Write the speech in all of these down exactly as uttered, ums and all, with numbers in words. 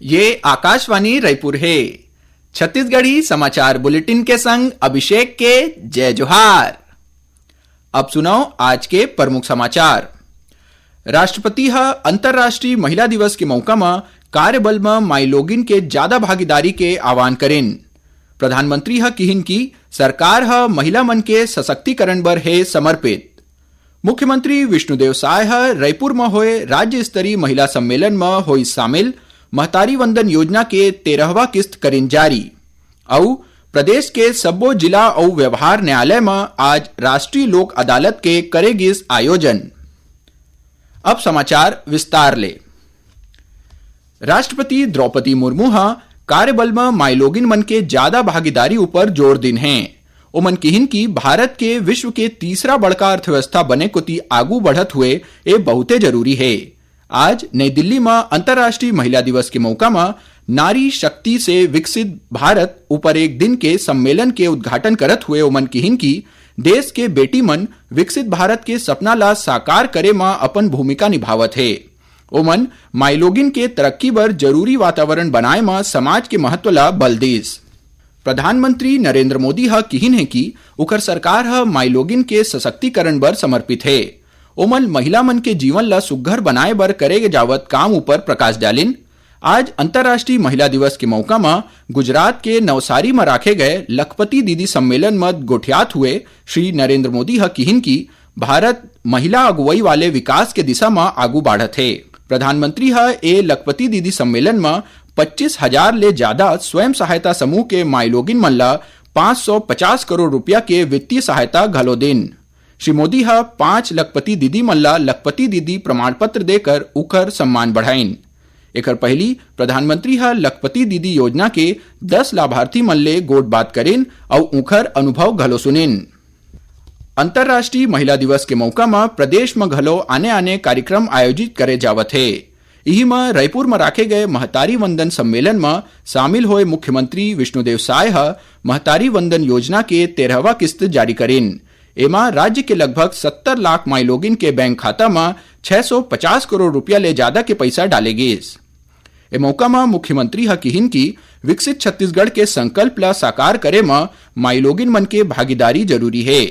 ये आकाशवाणी रायपुर हे। छत्तीसगढ़ी समाचार बुलेटिन के संग अभिषेक के जय जोहार। अब सुनव आज के प्रमुख समाचार। राष्ट्रपति ह अंतर्राष्ट्रीय महिला दिवस के मउका म कार्यबल म माईलोगिन के जादा भागीदारी के आह्वान करिन। प्रधानमंत्री ह किहिन कि सरकार ह महिला मन के सशक्तिकरण बर हे समर्पित। मुख्यमंत्री विष्णुदेव साय ह रईपुर म होए राज्य स्तरीय महिला सम्मेलन म होइस शामिल, महतारी वंदन योजना के तेरहवाँ किस्त करिन जारी। अउ प्रदेश के सब्बो जिला अउ व्यवहार न्यायालय म आज राष्ट्रीय लोक अदालत के करे गिस आयोजन। अब समाचार विस्तार ले। राष्ट्रपति द्रौपदी मुर्मू ह कार्यबल म माईलोगिन मन के जादा भागीदारी ऊपर जोर दिन हे। ओमन किहिन कि भारत के विश्व के तीसरा बड़का अर्थव्यवस्था बने कोति आगू बढ़त हुए ए बहुते जरूरी हे। आज नई दिल्ली म अंतर्राष्ट्रीय महिला दिवस के मउका म नारी शक्ति से विकसित भारत ऊपर एक दिन के सम्मेलन के उद्घाटन करत हुए ओमन किहिन कि देश के बेटी मन विकसित भारत के सपना ला साकार करे म अपन भूमिका निभावत हे। ओमन माईलोगिन के तरक्की बर जरूरी वातावरण बनाए म समाज के महत्व ला बल दिस। प्रधानमंत्री नरेंद्र मोदी ह किहिन हे कि उखर सरकार ह माईलोगिन के सशक्तिकरण बर समर्पित हे। ओमन महिला मन के जीवन ला सुघ्घर बनाए बर करे जावत काम ऊपर प्रकाश डालिन। आज अंतर्राष्ट्रीय महिला दिवस के मउका म गुजरात के नवसारी म राखे गए लखपति दीदी सम्मेलन म गोठियात हुए श्री नरेंद्र मोदी ह किहिन कि भारत महिला अगुवई वाले विकास के दिशा म आगू बाढ़त हे। प्रधानमंत्री ह ए लखपति दीदी सम्मेलन म पच्चीस हजार ले जादा स्वयं सहायता समूह के माईलोगिन मन ल पाँच सौ पचास करोड़ रुपया के वित्तीय सहायता घलो दिन। श्री मोदी ह पांच लखपति दीदी मन ल लखपति दीदी प्रमाण पत्र देकर उखर सम्मान बढ़ाइन। एकर पहिली प्रधानमंत्री ह लखपति दीदी योजना के दस लाभार्थी मन ले गोठ बात करिन अउ उखर अनुभव घलो सुनिन। अंतर्राष्ट्रीय महिला दिवस के मउका म प्रदेश म घलो आने-आने कार्यक्रम आयोजित करे जावत हे। इही म रईपुर म राखे गए महतारी वंदन सम्मेलन म शामिल होए मुख्यमंत्री विष्णुदेव साय ह महतारी वंदन योजना के तेरहवाँ किस्त जारी करिन। एमा राज्य के लगभग सत्तर लाख माईलोगिन के बैंक खाता म छह सौ पचास करोड़ रुपया ले जादा के पइसा डाले गिस। ए मउका म मुख्यमंत्री ह किहिन कि विकसित छत्तीसगढ़ के संकल्प ल साकार करे म माईलोगिन मन के भागीदारी जरूरी हे।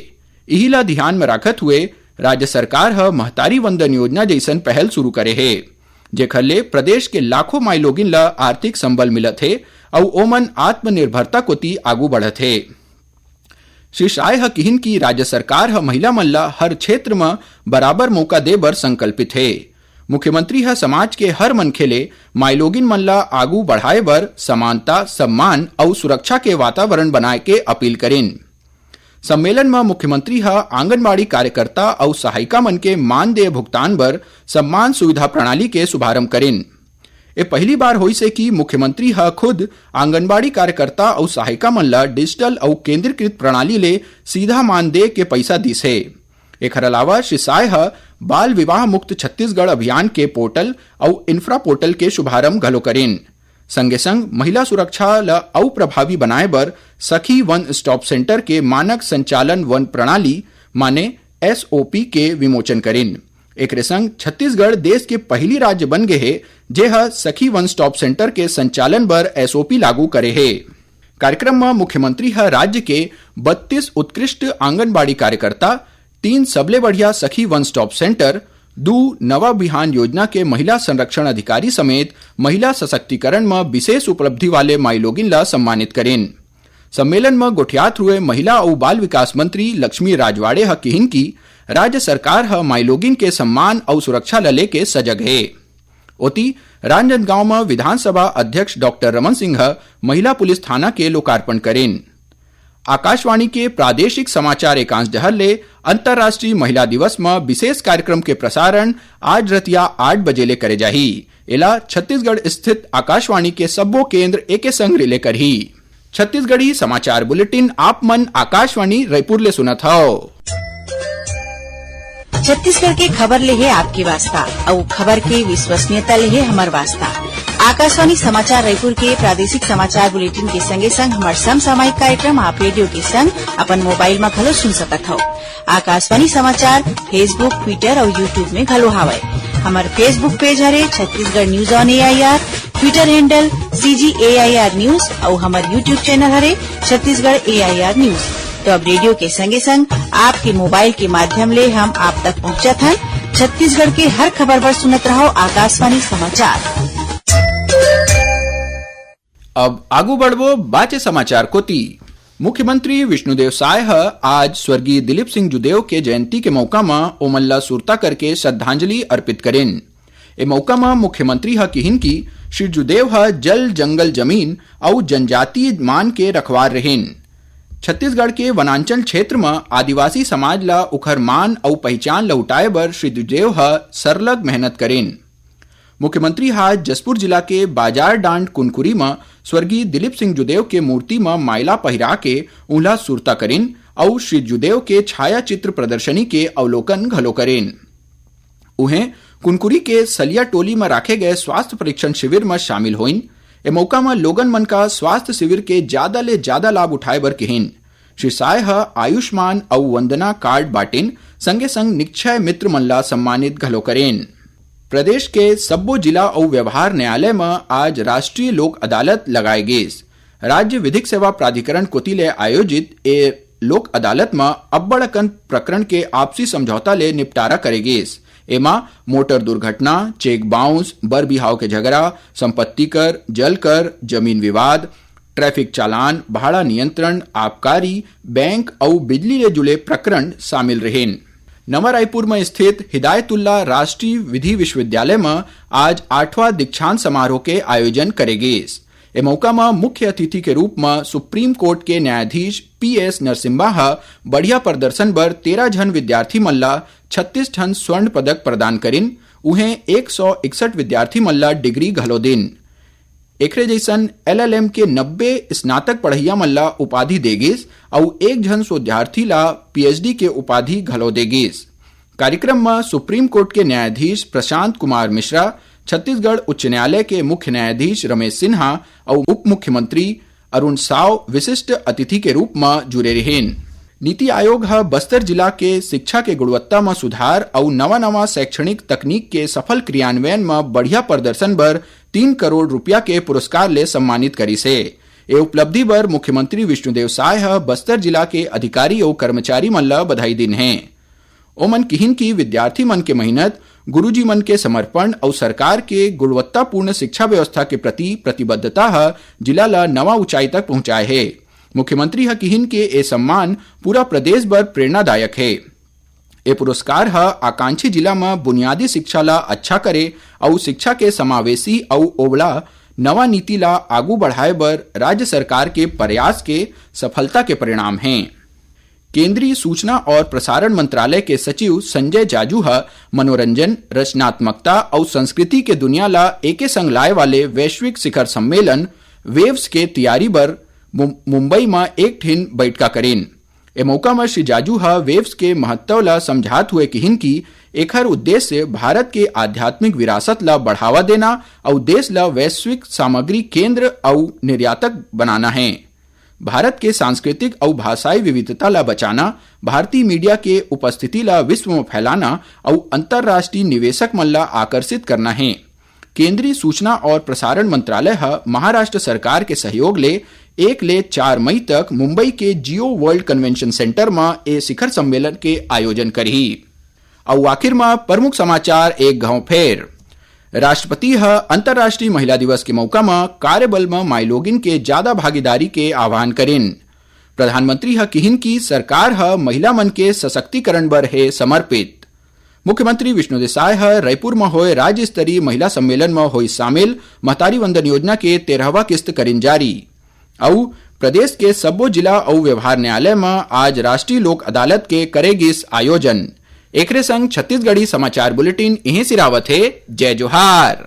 इही ल धियान म राखत हुए राज्य सरकार ह महतारी वंदन योजना जइसन पहल शुरू करे हे, जेखर ले प्रदेश के लाखों माईलोगिन ल आर्थिक संबल मिलत हे अउ ओमन आत्मनिर्भरता कोति आगू बढ़त हे। श्री साय ह किहिन कि राज्य सरकार ह महिला मन ल हर क्षेत्र म बराबर मौका दे बर संकल्पित हे। मुख्यमंत्री ह समाज के हर मनखे ले माईलोगिन मन ल आगू बढ़ाए बर समानता, सम्मान अउ सुरक्षा के वातावरण बनाए के अपील करिन। सम्मेलन म मुख्यमंत्री ह आंगनबाड़ी कार्यकर्ता अउ सहायिका मन के मानदेय भुगतान बर सम्मान सुविधा प्रणाली के शुभारंभ करिन। ए पहली बार होइस हे कि मुख्यमंत्री ह खुद आंगनबाड़ी कार्यकर्ता अउ सहायिका मन ल डिजिटल अउ केंद्रीकृत प्रणाली ले सीधा मानदेय के पइसा दिस हे। एखर अलावा श्री साय ह बाल विवाह मुक्त छत्तीसगढ़ अभियान के पोर्टल अउ इंफ्रा पोर्टल के शुभारंभ घलो करिन। संगे संग महिला सुरक्षा ल अउ प्रभावी बनाए बर सखी वन स्टॉप सेंटर के मानक संचालन वन प्रणाली माने एसओपी के विमोचन करिन। एकरे संग छत्तीसगढ़ देश के पहिली राज्य बन गे हे, जे ह सखी वन स्टॉप सेंटर के संचालन बर एसओपी लागू करे हे। कार्यक्रम म मुख्यमंत्री ह राज्य के बत्तीस उत्कृष्ट आंगनबाड़ी कार्यकर्ता, तीन सबले बढ़िया सखी वन स्टॉप सेंटर, दू नवा बिहान योजना के महिला संरक्षण अधिकारी समेत महिला सशक्तिकरण म विशेष उपलब्धि वाले माईलोगिन ल सम्मानित करिन। सम्मेलन म गोठियात हुए महिला अउ बाल विकास मंत्री लक्ष्मी राजवाड़े ह किहिन कि राज्य सरकार ह माईलोगिन के सम्मान अउ सुरक्षा ल लेके सजग हे। ओती, राजनांदगांव म विधानसभा अध्यक्ष डॉक्टर रमन सिंह ह महिला पुलिस थाना के लोकार्पण करिन। आकाशवाणी के प्रादेशिक समाचार एकांश डहर ले अंतर्राष्ट्रीय महिला दिवस म विशेष कार्यक्रम के प्रसारण आज रतिया आठ बजे ले करे जाही। एला छत्तीसगढ़ स्थित आकाशवाणी के सब्बो केंद्र एके संग रिले करही। छत्तीसगढ़ी समाचार बुलेटिन आप मन आकाशवाणी रायपुर ले सुनत हव। छत्तीसगढ़ के खबर ले हे आपके वास्ता, अउ खबर के विश्वसनीयता ले हे हमर वास्ता। आकाशवाणी समाचार रायपुर के प्रादेशिक समाचार बुलेटिन के संगे संग हमर समसामयिक कार्यक्रम आप रेडियो के संग अपन मोबाइल म घलो सुन सकत हव। आकाशवाणी समाचार Facebook, Twitter अउ YouTube में घलो हावय। हमर Facebook पेज हरे Chhattisgarh news on AIR. Twitter handle C G A I R News अउ हमर YouTube channel हरे Chhattisgarh A I R News। तो अब रेडियो के संगे संग आपके मोबाइल के माध्यम ले हम आप तक पहुंचत हन। छत्तीसगढ़ के हर खबर बर सुनत रहो आकाशवाणी समाचार। अब आगू बढ़बो बाचे समाचार कोती। मुख्यमंत्री विष्णुदेव साय ह आज स्वर्गीय दिलीप सिंह जुदेव के जयंती के मौका म ओमन ला सुरता करके श्रद्धांजलि अर्पित करेन। ए मौका म मुख्यमंत्री ह किहिन कि श्री जुदेव ह जल, जंगल, जमीन अउ जनजातीय मान के रखवार रहेन। छत्तीसगढ़ के वनांचल क्षेत्र म आदिवासी समाज ला उखर मान अउ पहिचान लहुटाए बर श्री जुदेव ह सरलग मेहनत करेन। मुख्यमंत्री ह आज जशपुर जिला के बाजार डांड कुनकुरी म स्वर्गीय दिलीप सिंह जुदेव के मूर्ति म माइला पहिरा के उंहला सुरता करेन अउ श्री जुदेव के छायाचित्र प्रदर्शनी के अवलोकन घलो करेन। उहें, कुनकुरी के सलिया टोली म राखे गए स्वास्थ्य परीक्षण शिविर म शामिल होइन। ए मौका म लोगन मन का स्वास्थ्य शिविर के ज्यादा ले ज्यादा लाभ उठाए बर किहिन। श्री साय ह आयुष्मान अउ वंदना कार्ड बांटिन, संगे संग निक्षय मित्र मन ला सम्मानित घलो करेन। प्रदेश के सब्बो जिला अउ व्यवहार न्यायालय म आज राष्ट्रीय लोक अदालत लगाए गीस। राज्य विधिक सेवा प्राधिकरण कोति ले आयोजित ए लोक अदालत म अब्बड़ अकन प्रकरण के आपसी समझौता ले निपटारा करे गीस। एमा मोटर दुर्घटना, चेक बाउंस, बर बिहाव के झगड़ा, संपत्ति कर, जल कर, जमीन विवाद, ट्रैफिक चालान, भाड़ा नियंत्रण, आबकारी, बैंक अउ बिजली ले जुड़े प्रकरण शामिल रहिन। नवा रायपुर म स्थित हिदायतुल्ला राष्ट्रीय विधि विश्वविद्यालय म आज आठवां दीक्षांत समारोह के आयोजन करे गीस। ए मौका म मुख्य अतिथि के रूप म सुप्रीम कोर्ट के न्यायाधीश पी एस नरसिम्हा ह बढ़िया प्रदर्शन बर तेरह झन विद्यार्थी मन ला छत्तीस ठन स्वर्ण पदक प्रदान करिन। उहें, एक सौ इकसठ विद्यार्थी मन ला डिग्री घलो दिन। एकरे जइसन एल एल एम के नब्बे स्नातक पढ़इया मन ला उपाधि दे गीस अउ एक झन शोधार्थी ला पी एच डी के उपाधि घलो दे गीस। कार्यक्रम म सुप्रीम कोर्ट के न्यायाधीश प्रशांत कुमार मिश्रा, छत्तीसगढ़ उच्च न्यायालय के मुख्य न्यायाधीश रमेश सिन्हा अउ उप मुख्यमंत्री अरुण साव विशिष्ट अतिथि के रूप म जुरे रिहिन। नीति आयोग ह बस्तर जिला के शिक्षा के गुणवत्ता म सुधार अउ नवा-नवा शैक्षणिक तकनीक के सफल क्रियान्वयन म बढ़िया प्रदर्शन बर तीन करोड़ रुपया के पुरस्कार ले सम्मानित करिस हे। ए उपलब्धि बर मुख्यमंत्री विष्णुदेव साय ह बस्तर जिला के अधिकारी अउ कर्मचारी मन ल बधाई दिन हे। ओमन किहिन कि विद्यार्थी मन के मेहनत, गुरुजी मन के समर्पण अउ सरकार के गुणवत्तापूर्ण शिक्षा व्यवस्था के प्रति प्रतिबद्धता ह जिला ल नवा ऊंचाई तक पहुंचाए हे। मुख्यमंत्री ह किहिन के ए सम्मान पूरा प्रदेश बर प्रेरणादायक हे। ए पुरस्कार ह आकांक्षी जिला म बुनियादी शिक्षा ल अच्छा करे अउ शिक्षा के समावेशी अउ ओवला नवा नीति ल आगू बढ़ाए बर राज्य सरकार के प्रयास के सफलता के परिणाम हे। केंद्रीय सूचना और प्रसारण मंत्रालय के सचिव संजय जाजू ह मनोरंजन, रचनात्मकता अउ संस्कृति के दुनिया ला एके संग लाए वाले वैश्विक शिखर सम्मेलन वेव्स के तैयारी बर मु-, मुंबई म एक ठिन बैठका करिन। ए मौका म श्री जाजू ह वेव्स के महत्व ला समझात हुए किहिन कि एखर उद्देश्य भारत के आध्यात्मिक विरासत ला बढ़ावा देना अउ देश ला वैश्विक सामग्री केंद्र अउ निर्यातक बनाना हे। भारत के सांस्कृतिक अउ भाषाई विविधता ला बचाना, भारतीय मीडिया के उपस्थिति ला विश्व म फैलाना अउ अंतर्राष्ट्रीय निवेशक मन ला आकर्षित करना हे। केंद्रीय सूचना और प्रसारण मंत्रालय ह महाराष्ट्र सरकार के सहयोग ले एक ले चार मई तक मुंबई के जियो वर्ल्ड कन्वेंशन सेंटर म ए शिखर सम्मेलन के आयोजन करही। अउ आखिर म प्रमुख समाचार एक घांव फेर। राष्ट्रपति ह अंतर्राष्ट्रीय महिला दिवस के मौका म कार्यबल म माईलोगिन के जादा भागीदारी के आह्वान करिन। प्रधानमंत्री ह किहिन कि सरकार ह महिला मन के सशक्तिकरण बर हे समर्पित। मुख्यमंत्री विष्णुदेव साय ह रईपुर म होय राज्य स्तरीय महिला सम्मेलन म होइस शामिल, महतारी वंदन योजना के तेरहवां किस्त करिन जारी। अउ प्रदेश के सब्बो जिला अउ व्यवहार न्यायालय म आज राष्ट्रीय लोक अदालत के करे गिस आयोजन। एकरे संग छत्तीसगढ़ी समाचार बुलेटिन इहें सिरावत हे। जय जोहार।